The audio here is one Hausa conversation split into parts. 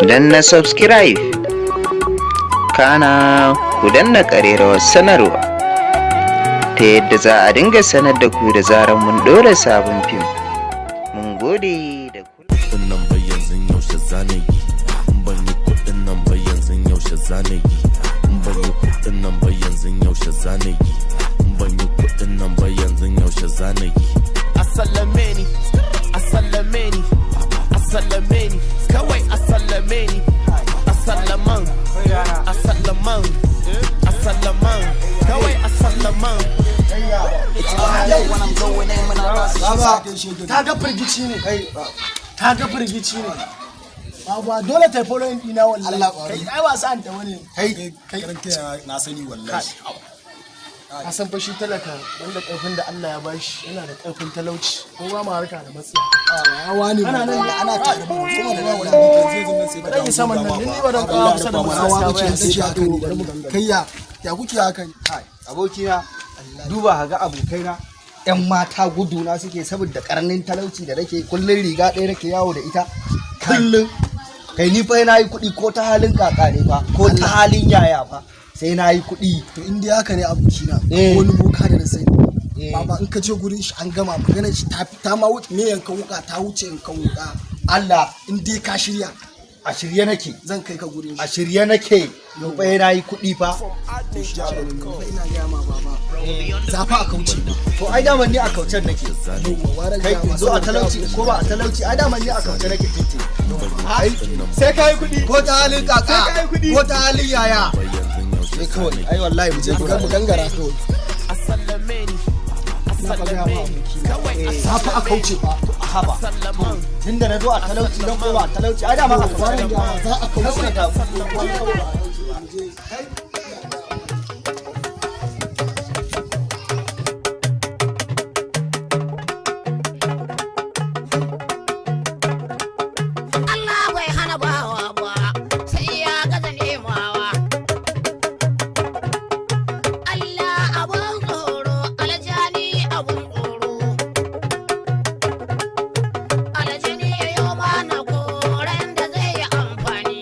Danna subscribe, kana ku danna ƙararrawar sanarwa ta yadda za a dinga sanar da ku da zarar mun ɗora sabon fim. Mun gode da kula. Kuɗin nan bai yanzu yaushe zane yi? In ban yi kuɗin nan bai yanzu yaushe zane yi? In ban yi kuɗin nan bai yanzu yaushe zane yi? In ban yi kuɗin nan bai yanzu yaushe zane yi? A sallame ni, a sallame ni, a sallame ni kawai, a sallame ni, a sallaman, a sallaman, a sallaman kawai, a sallaman. Ta ga firgici ne, ta ga firgici ne. Ba dole ta following dina wallahi. Kai, ai ba sa'an ta wani. Kai kai, na sani wallahi. Ka san fa shi talaka wanda karfin da Allah ya bashi yana da karfin talauci, ko ba mu harka da matsiya. Hawa ne. Ana nan. Ana tare ba kuma da nan zai zama sai ka Ba yi saman nan, ni ba don kawo kusa da hawa matsiya kake ba. sai haka ne. Kai, ya ya kuke haka ne? Abokina, duba ga abokaina, yan mata guduna suke saboda karnin talauci da nake. Kullun riga ɗaya nake yawo da ita kullun. Kai, ni fa na yi kuɗi ko ta halin kaka ne fa, ko ta halin yaya fa, sai na yi kuɗi. To, in dai haka ne abokina, wani boka da na sani, baba, in ka je gurin shi an gama maganar shi, ta ma wuce me yankan wuka, ta wuce yankan wuka. Allah? In dai ka shirya. A shirye nake. Zan kai ka gurin A shi. shirye nake, ni fa na yi kuɗi fa. Ina gaya ma baba, za fa a kauce ba. To, ai daman ni a kaucen nake. Yawwa, ware Kai, gaya ma in zo a saboda talauci ko ba a talauci, ai daman ni a kauce nake tinti. Ai Sai kai kuɗi. ko ta halin kaka Sai ka yi kuɗi. ko ta halin yaya, sai kawai, ai wallahi mu je mu gurin. gangara kawai. A sallame ni, a Ina fa gaya ma sallame ni abokina, kawai, a za fa a kauce ba. Haba, tunda na zo a talauci don ko ba a talauci, ai dama a Ware kauce. gaya ma, za a kauce. Kauce. Allah bai hana bawa ba sai ya gaza nemawa. Allah abun tsoro, aljani abun tsoro. Aljani ya yi mana koren da zai yi amfani.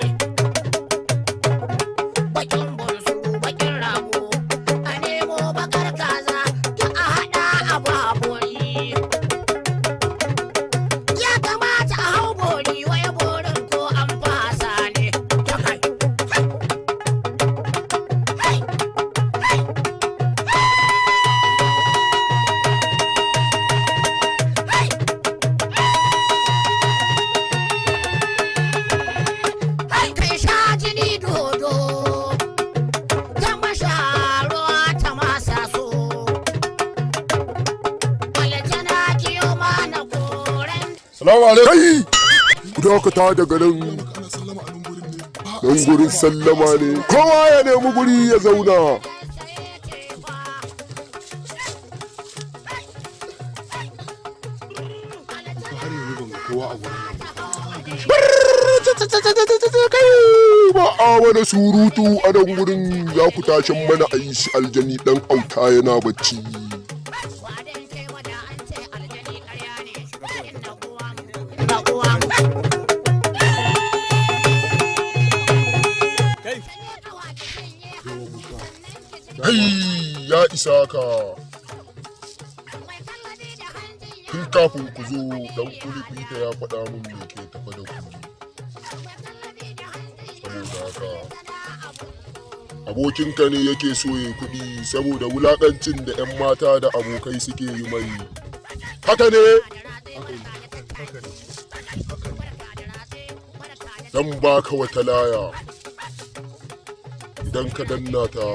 Bakin bunsuru, bakin rago, a nemo bakar kaza ta a haɗa a baburi. Ya kamata a hau bori, wai borin ko an fasa ne. Ta kai. Hey! Hey! Hey! Hey! Kai, sha jini dodo, ta masha ruwa ta masa so. Aljana kiyo mana koren. Salamu alaikum. Kai! Ku dakata daga nan. Nan gurin sallama ne. Kowa ya nemi guri ya zauna. Har yanzu ban ga kowa a gurin nan ba. Kai! Ba a wani surutu a nan gurin, za ku tashin mana a yi shi aljani dan auta yana bacci. Wadan kai wada an ce aljani ƙarya ne. Inna uwa, inna uwa. Kai! Ya isa ka. Tun kafin ku zo, dan kulifita ya faɗa min me ke tafa da ku. Saboda haka, abokinka ne yake so ya kuɗi saboda wulaƙancin da 'yan mata da abokai suke yi mai. Haka ne? Zan baka wata laya. Idan ka danna ta,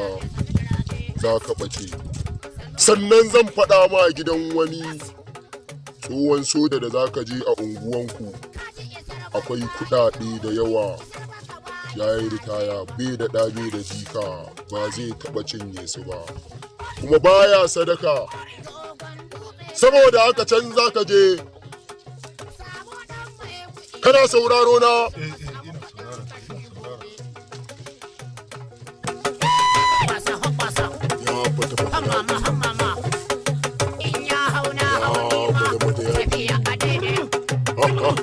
za ka ɓace. Sannan zan faɗa ma gidan wani tsohon soja da za ka je a unguwanku. Akwai kuɗaɗe da yawa. Ya yi ritaya, bai da ɗa bai da jika, ba zai taɓa cinye su ba. Kuma baya sadaka. Saboda haka can za ka je. Kana sauraro na? Eh eh, ina saurara, ina saurara. Hoppasa, hoppasa, Ya fata fata. hamama, hamama. In ya hau na hau ni ma, Ya fata fata. tafiya a daidai.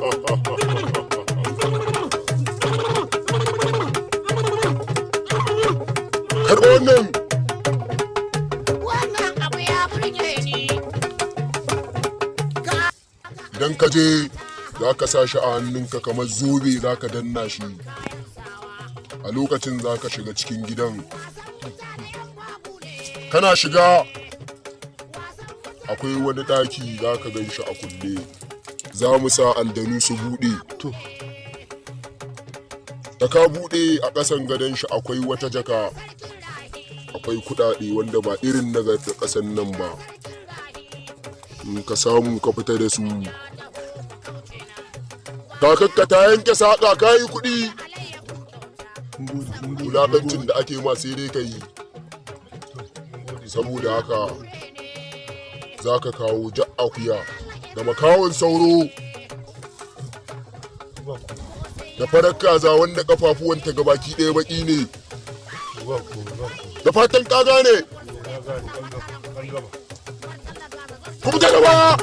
Karɓa wannan. Wannan abu ya burge ni. Idan ka je za ka sa shi a hannunka kamar zobe, za ka danna shi. A lokacin za ka shiga cikin gidan. Kana shiga, akwai wani ɗaki, za ka gan shi a kulle. Za mu sa aljanu su buɗe. To. Da ka buɗe, a ƙasan gadon shi akwai wata jaka, akwai kuɗaɗe wanda ba irin na ƙasan nan ba. In ka samu ka fita da su, kakakka ta yanke saƙa, ka yi kuɗi. Wulaƙancin da ake ma sai dai ka yi. Saboda haka za ka kawo ja akuya da makawon sauro da farar kaza wanda kafafuwanta gabaki ɗaya baki ne. Da fatan ka gane. Ku fita gaba.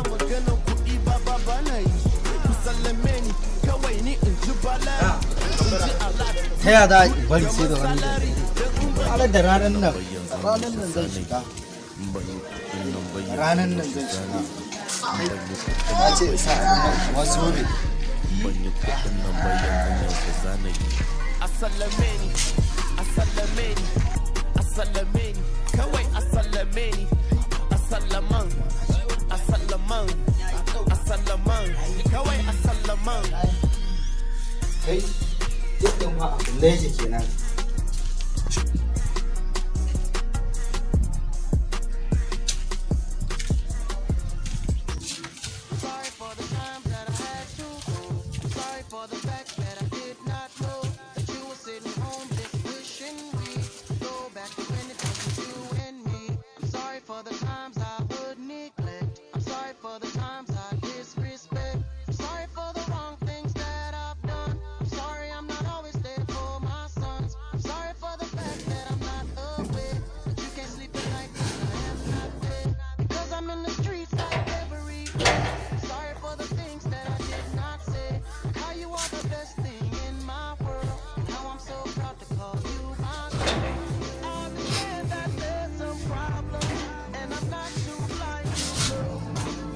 Maganan kuɗi ba ba ba na yi. Ku sallame ni kawai, ni in ji bala. Ta ya za a bari sai da wani da ranar da ranar nan, ranar nan zan shiga, ranar nan zan shiga. Na ce sa kamar zobe. Ban yi kuɗin nan ba, yanzu yaushe zana yi? A sallame ni, a sallame ni, a sallame ni kawai, a sallame ni, a sallaman, a sallaman, a sallaman kawai, a sallaman. Kai, duk ɗin ma abin da yake kenan. For the fact that I did not know that you were sitting home just wishing we go back to when it was you and me. I'm sorry for the times I would neglect. I'm sorry for the times I disrespect. I'm sorry for the wrong things that I've done. I'm sorry I'm not always there for my sons. I'm sorry for the fact that I'm not aware that you can't sleep at night 'cause I am not there. Because I'm in the streets like every day. I'm sorry for the things that I did not say. Like how you are the best thing in my world. And how I'm so proud to call you my girl. I understand that there's some problems, and I'm not too blind to look.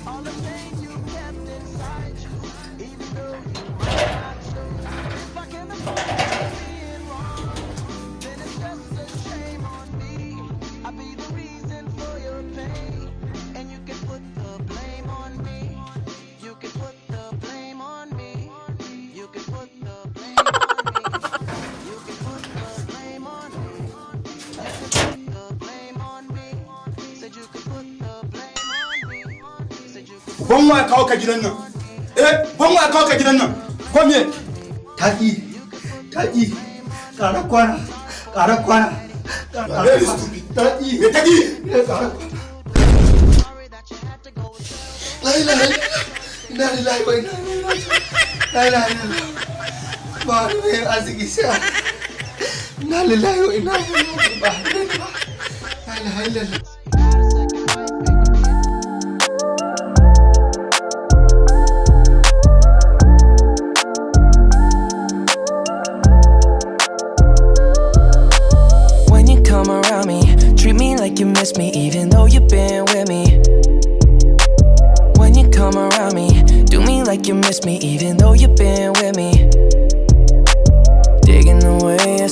All the pain you kept inside you, even though you might not show. If I can afford being wrong, then it's just a shame on me. I'll be the reason for your pain, and you can put the blame on me. You can put the blame on me. You can put the blame on me. You can put the blame on me. You can put the blame on me. Said you could put the blame on me. Said you could. Ban wa ya kawo ka gidan nan? Eh, ban wa ya kawo ka gidan nan? Ko me? Taƙi, taƙi, ƙara kwana, ƙara kwana. Very stupid. Taƙi. Me taƙi? Ƙara kwana. La ilaha illallah. Inna lillahi wa inna ilaihi raji'un. La ilaha illallah. Ba wani mai arziki sai Allah. Inna lillahi wa inna ilaihi raji'un. Ba wani ba. La ilaha illallah. When you come around me, treat me like you miss me, even though you've been with me. When you come around me, do me like you miss me, even though you've been with me. Digging the way I